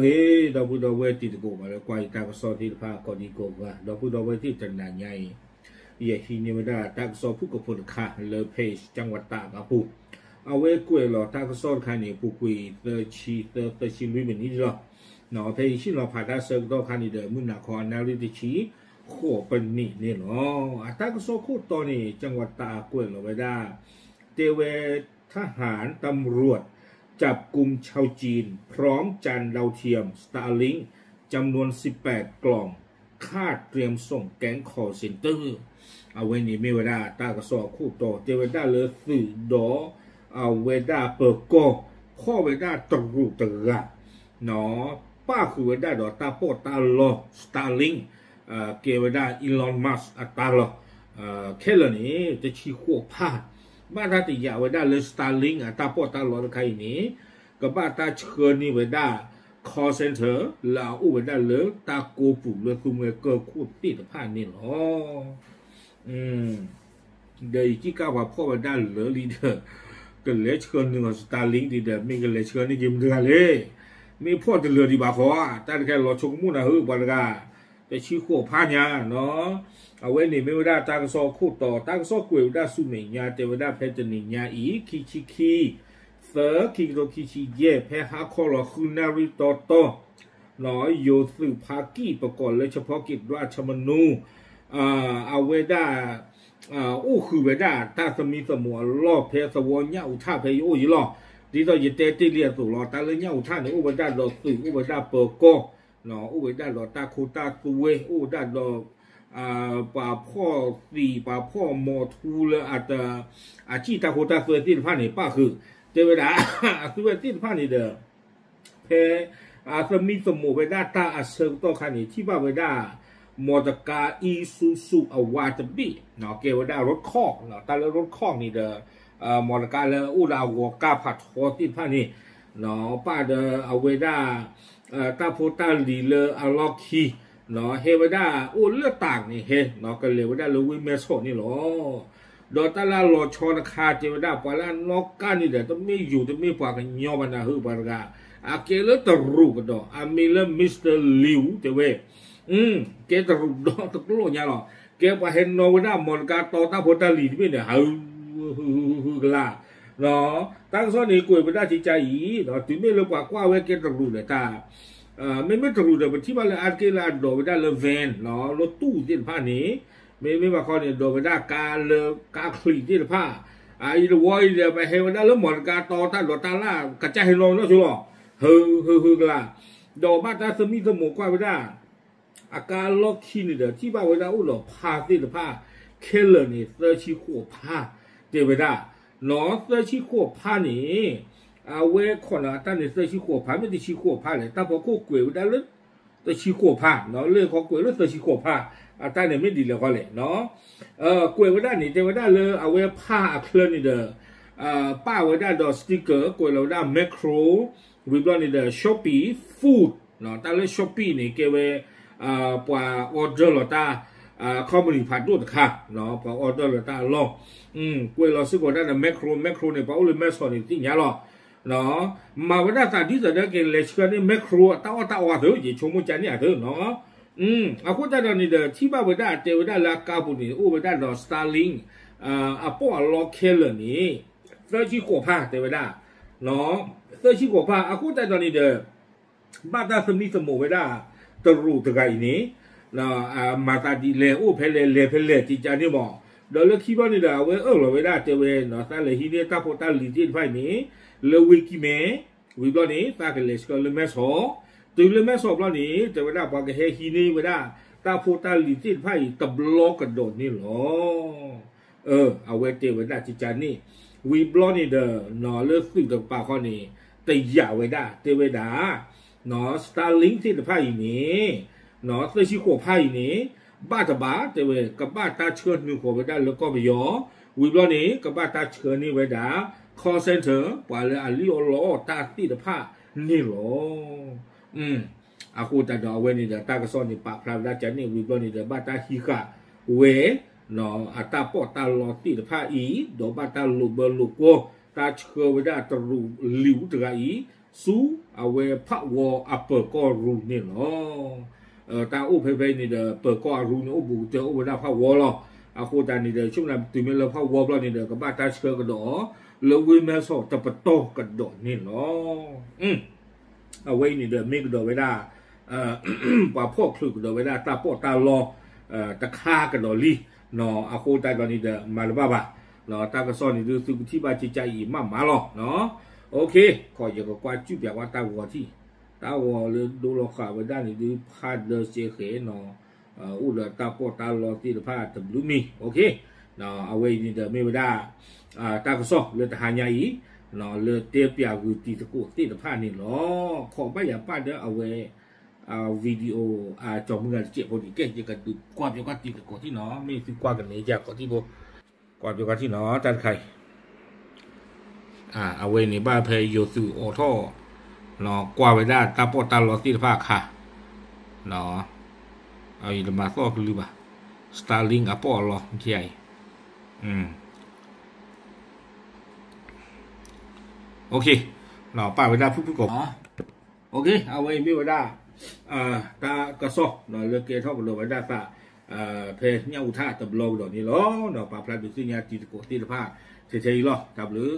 ဒီပုၢ်ဒီဝဲၢ်တံၤသကိး ဘၣ်လၢကွၢ်ယတၢ်ကစီၣ်သ့ၣ်တဖၣ်ကိးဒံကိးဂၤ ဒီပုၢ်ဒီဝဲၢ်သ့ၣ်တနၤညါအံၤ ယဟံးန့ၢ်ဝဲဒၣ်တၢ်ကစီၣ်ဖုၣ်ကိာ်ဖိတခါလၢ page ကၠၣ်ဝးတးအပူၤ အဝဲကွဲးလီၤတၢ်ကစီၣ်တခါန့ၣ် ပူၤကွံာ်သၢဆံသၢ သၢဆံလွံၢ်မံးနံးလီၤ. ဖဲယဟံးန့ၢ်ဖးတၢ်ဆၢကတီၢ်ခါန့ၣ်ဒီး မုၢ်နၤခီအနၣ်ရံၣ်တဆံဃိးပနံးန့ၣ်လီၤ. အတၢ်ကစီၣ်ခိၣ်တီန့ၣ် ကၠၣ်ဝးတးကွဲးလီၤဝဲဒၣ် တဲဝဲ ทหารตำรวจจับกุมชาวจีน พร้อมจานดาวเทียม Starlink จำนวนสิบแปดกล่อง คาดเตรียมส่งแก๊ง call center အဝဲန့ၣ်မ့ၢ်ဝဲဒၣ်တၢ်ကစီၣ်အခိၣ်တီ တဲဝဲဒၣ်လၢသုးဒီး အဝဲဒၣ်ပၢၤကီၢ် ဖီၣ်ဝဲဒၣ်တရူးတဂၤ ပၣ်ဃုာ်ဝဲဒၣ်ဒီးတၢ်ပီးတၢ်လီ Starlink ကဲဝဲဒၣ် Elon Musk အတၢ်လီၤ. ခဲလၢာ်န့ၣ် တဆံဃိးဖး ဘၣ်တၢ်တယာ်ဝဲဒၣ်လၢ Starlink အတၢ်ပီးတၢ်လီတခါအံၤန့ၣ် ကဘၣ်တၢ်ဆှၢန့ၢ်ဝဲဒၣ် call center လၢအအိၣ်ဝဲဒၣ်လၢတၢ်ကိးပူၤလၢသူမှဲကၢၢ်ခိၣ်သ့ၣ်တဖၣ်န့ၣ်လီၤ. ဒီးယကံၣ်ကၢ်ပှၤဖီၣ်ဝဲဒၣ်လၢာ်လံဒီး ကလဲၤဆှၢနုာ်အီၤ Starlink ဒံးဒီး မ့ၢ်ကလဲၤဆှၢန့ၢ်က့ၤမတၤတဂၤလဲၣ်. မ့ၢ်ဖီၣ်တလၢာ်ဒံးဘၣ်ဃီဧါ, တၢ်တခါလီၤဆိကမိၣ်နၤဧၢ ပှၤတဂၤ, တဆံဃိးဖးညါနီၤ. အဝဲန့ၣ်မ့ၢ်ဝဲဒၣ်တၢ်ကစီၣ်ခိၣ်တီ, တၢ်ကစီၣ်ကွဲးဝဲဒၣ်ဆူမဲာ်ညါ တဲဝဲဒၣ်ဖဲတနံၤညါအံၤ ခံဆံခံ သၢ ခံကထိခံဆံယဲၢ် ဖဲဟါခီလီၤဃုနၣ်ရံၣ်တီတီ ယိၤသုးဖါကံၢ် ပကိးလၢ เฉพาะกิจราชมนู အဝဲဒၣ် အိၣ်ဃုာ်ဝဲဒၣ်တၢ်သမံသမိးအလီၢ် ဖဲသဝီညၣ်အူထၣ်ဖဲယအိၣ်အံၤလီၤ. ဒ်သိးယတဲတ့ၢ်လံအသိးလီၤ, တၢ်လၢညၣ်အူထၣ်န့ၣ် အိၣ်ဝဲဒၣ်ဒီးသုး အိၣ်ဝဲဒၣ်ပၢၤကီၢ်, အိၣ်ဝဲဒၣ်ဒီးတၢ်ခိတၢ်သွဲ အိၣ်ဝဲဒၣ်ဒီး ပှၤဖီၣ်သံး ပှၤဖီၣ်မီၤထူလၢ အစံၣ်တၢ်ခိတၢ်သွဲသ့ၣ်တဖၣ်န့ၣ် ပၣ်ဃုာ်, တဲဝဲဒၣ် အသုဝဲသ့ၣ်တဖၣ်န့ၣ်ဒီး ဖဲ သမံသမိးဝဲဒၣ်တၢ်အဆၢကတီၢ်ခါန့ၣ် ထံၣ်ဘၣ်ဝဲဒၣ် မီတကါ Isuzu အဝါတဘ့ၣ် ကဲဝဲဒၣ် road clock, တၢ်လၢ road clock န့ၣ်ဒီး မီတကါလၢအိၣ်ဒီးအဂီၤကၢ်ဖးထီသ့ၣ်တဖၣ်န့ၣ် ပၣ်ဒီးအဝဲဒၣ် တၢ်ဖိတၢ်လံၤလၢအလီၢ်ခံ ဟဲဝဲဒၣ်အိၣ်လၢတၢ်န့ၣ်ဟဲ ကလဲၤဝဲဒၣ်လၢဝ့ၢ်မဲဆီးန့ၣ်လီၤ. ဒီးတၢ်လၢအလီၤဆီတခါ တဲဝဲဒၣ် ပှၤလၢအနီၣ်ကါန့ၣ်ဒီး တမ့ၢ်ယိၤတမ့ၢ်ပှၤကညီဘၣ်နၤဧၢ ပှၤတဂၤ, အကဲလၢတရူးကဒီး အမံၤလၢ Mister Liu တဲဝဲ ကဲတရူးဒီတကျိာ်ညါလီၤ. ကဲပှၤဟဲနီၣ်ဝဲဒၣ်မီတကါတီတၢ်ဖိတၢ်လံၤတဘ့ၣ်န့ၣ် ဟး ဟု ဟု ဟု ကလါ တၢ်ကစီၣ်န့ၣ်ကွဲးဝဲဒၣ်ကကါအံၤ တုၤမ့ၢ်လၢပှၤကွၢ်ဝဲကဲတရူးဒီးတၢ် မ့မ့ၢ်တရူးဒီး ပထံၣ်ဘၣ်လၢအါတက့ၢ်လၢအဒိးဝဲဒၣ်လၢ van လီၤလၢတူၢ်သ့ၣ်တဖၣ်န့ၣ် မ့မ့ၢ်ဘၣ်ခီန့ၣ် ဒိးဝဲဒၣ်ကါလၢကါချံးသ့ၣ်တဖၣ် အအံၤတဝီအံၤဒီး ပဟဲဝဲဒၣ်လၢမီတကါတီတၢ်ဒိးတၢ်လၢ် ကစၢ်ဟဲနီၣ်ဝဲနီၣ်ဆိလီၤ ဟု ဟု ဟု ကလါ ဒီးဘၣ်တၢ်သမံသမိးကွၢ်ဝဲဒၣ် အကါလီၢ်ခံန့ၣ်ဒီး ထံၣ်ဘၣ်ဝဲဒၣ်အိၣ်ဒီးဖါသ့ၣ်တဖၣ် ခဲလၢာ်န့ၣ် သၢဆံဃိးဖါ တဲဝဲဒၣ် နီၤ သၢဆံဃိးဖါန့ၣ် အဝဲခိးနၤအတၢ်န့ၣ် သၢဆံဃိးဖါ မ့ၢ်တဆံဃိးဖါလဲၣ် တၢ်ဖီခိၣ်ကွဲးဝဲဒၣ်လၢ တဆံဃိးဖါ လၢခီကွဲးလၢသၢဆံဃိးဖါ အတၢ်န့ၣ်မ့ၢ်ဒ်လဲၣ်ဃီလဲၣ် ကွဲးဝဲဒၣ်န့ၣ် တဲဝဲဒၣ်လၢအဝဲဖါအချၢန့ၣ်ဒီး ပၣ်ဝဲဒၣ်ဒီး sticker ကွဲးလီၤဝဲဒၣ် Macro ဝံၤဘျီန့ၣ်ဒီး Shopee Food တၢ်လၢ Shopee န့ၣ် ကဲဝဲ ပှၤ order လီၤတၢ် company ဖးဒိၣ်တခါ ပှၤ order လီၤတၢ်အလီၢ် ကွဲးလီၤစ့ၢ်ကီးဒၣ်ဒီး Macro, Macro န့ၣ် ပှၤအိၣ်လၢမဲဆီးန့ၣ်သ့ၣ်ညါလီၤ မၤဝဲဒၣ်သးဒ်သိးဒီးကလဲၤဆှၢန့ၢ် Macro အတၢ်အီၣ်တၢ်အီအသိး ယဆိကမိၣ်ကန့ၣ်အသိးနီၤ အဃိသတးဒီးန့ၣ်ဒီး ထံၣ်ဘၣ်ဝဲဒၣ်တဲဝဲဒၣ်လၢအကါပူၤန့ၣ် အိၣ်ဝဲဒၣ်ဒီး Starlink အပီၣ်အလီခဲလၢာ်န့ၣ် သၢဆံဃိးဖါတဲဝဲဒၣ် သၢဆံဃိးဖါ အဃိသတးဒီးန့ၣ်ဒီး ဘၣ်တၢ်သမံသမိးဝဲဒၣ် တရူးတဂၤအံၤန့ၣ် မၤသးဒ်လဲၣ် အိၣ်ဖဲလဲၣ် လဲၤဖဲလဲၣ် ကကါန့ၣ်မး ဒီးလၢခံဘျီန့ၣ်ဒီး အဝဲအၢၣ်လီၤဝဲဒၣ်တဲဝဲ သးလဲၤဟံးန့ၢ်တၢ်ဖိတၢ်လံၤသ့ၣ်တဖၣ်အံၤန့ၣ် လၢဝ့ၢ်ကံၢ်မဲ ဝံၤဘျီန့ၣ် သးကလဲၤဆှၢလၢမဲဆီး တုၤလၢမဲဆီးဘျီန့ၣ် တဲဝဲဒၣ်ပှၤကဟဲဟံးန့ၢ်ဝဲဒၣ် တၢ်ဖိတၢ်လံၤသ့ၣ်တဖၣ်အံၤ တဘျီကဒီးန့ၣ်လီၤ အဝဲတဲဝဲဒၣ်ကကါန့ၣ် ဝံၤဘျီန့ၣ်ဒီး နီၤလၢသုးတကပၤဃီန့ၣ် တယာ်ဝဲဒၣ် တဲဝဲဒၣ် နီၤ Starlink သ့ၣ်တဖၣ်အံၤန့ၣ် နီၤ သၢဆံဃိးဖါအံၤန့ၣ် ဘၣ်တဘၣ် တဲဝဲ ကဘၣ်တၢ်ဆှၢနုာ်ဃီၤဝဲဒၣ်လၢကီၢ်ပယီၤ ဝံၤဘျီန့ၣ် ကဘၣ်တၢ်ဆှၢန့ၢ်ဝဲဒၣ် call center ပှၤလၢအလံၣ်အီၣ်လီအီၣ်တၢ်သ့ၣ်တဖၣ်န့ၣ်လီၤ အဃိသတးဒီးအဝဲန့ၣ်ဒီး တၢ်ကစီၣ်န့ၣ် ပာ်ဖျါဝဲဒၣ်ကန့ၣ် ဝံၤဘျီန့ၣ်ဒီး ဘၣ်တၢ်ဟံးဃာ်ဝဲ အတၢ်ပီးတၢ်လီသ့ၣ်တဖၣ်အံၤ ဒီးဘၣ်တၢ်လိာ်ဘၢလိာ်ကွီၢ် တၢ်ဆှၢဝဲဒၣ်တရူးလံာ်အူတဂၤအံၤ ဆူအဝဲဖးဝီအပၢၤကီၢ်ရူန့ၣ်လီၤ. တၢ်အိၣ်ဖဲဖဲအံၤန့ၣ်ဒီး ပၢၤကီၢ်အရူန့ၣ် အိၣ်ဘူးကတၢၢ်အိၣ်ဝဲဒၣ်ဖးဝီလီၤ. အဃိသတးန့ၣ်ဒီး ဆိကမိၣ်လၢတုၤမ့ၢ်လၢဖးဝီဘျီန့ၣ်ဒီး ကဘၣ်တၢ်ဆှၢကဒီးအီၤ လၢဝ့ၢ်မဲဆီးတပတီၢ်ကဒီးန့ၣ်လီၤ. အဝဲအံၤန့ၣ်ဒီး မ့ၢ်ကဒီးဝဲဒၣ် ပှၤဖီၣ်ချုးကဒီးဝဲဒၣ်တၢ်ပီးတၢ်လီ တခါကဒီးလံ. အဃိသတးဒီးန့ၣ်ဒီး မၤတဘၣ်ဘၣ်. တၢ်ကစီၣ်န့ၣ်ဒုး သုကထံၣ်ဘၣ်ကကါအံၤမးမးလီၤ. ယကကွၢ်စူၣ်ပၠးကွၢ်တၢ်ဂီၤထံၣ်, တၢ်ဂီၤလၢဒိလီၤဃာ်ဝဲဒၣ်န့ၣ်ဒုး ဖးဒၢစဲဃဲနီၤ, အိၣ်ဒီးတၢ်ပီးတၢ်လီသ့ၣ်တဖၣ်တဘျုးမံၤ. အဝဲအံၤန့ၣ်ဒီးမ့ၢ်ဝဲဒၣ် တၢ်ကစီၣ်လၢတဟါညါအံၤ လၢတဲပၠးဂုာ်တံၤသကိးသ့ၣ်တဖၣ်န့ၣ်လီၤ. ခိးဘၣ်ယၤပၣ်ဒီးအဝဲ video အကၠီၤမုၢ်ဂၤတစဲးဖိန့ၣ် ကဲ ယကဒုးကွၢ်ပၠးကွၢ်တံၤသကိးထံၣ်နီၤ, မ့ၢ်သုကွၢ်ကနဲယၤကီးထံၣ်ဖိ, ကွၢ်ပၠးကွၢ်ထံၣ်နီၤ တၢ်တခါအံၤ အဝဲန့ၣ်ဘၣ်ဖဲယိၤသုးအိးထီၣ် ကွၢ်ဝဲဒၣ်တၢ်ပီးတၢ်လီသ့ၣ်တဖၣ်အခါ, ယတမၤသီၣ်ကလုၢ်ဘၣ်, Starlink အပီးအလီ အံၤ ပာ်ဝဲဒၣ်ဖုၣ်ဖုၣ်ကိာ်, အဝဲအံၤမ့ၢ်ဝဲဒၣ် တၢ်ကစီၣ်လၢကဲထီၣ်ကဒီးဝဲဒၣ်သး ဖဲညၣ်အူထၣ်တဘျီကဒီးန့ၣ်လီၤ. ပာ်ဖျါဒုးသ့ၣ်ညါတံၤသကိးသ့ၣ်တဖၣ်ထဲထဲအံၤလီၤ. တၢ်ဘျုး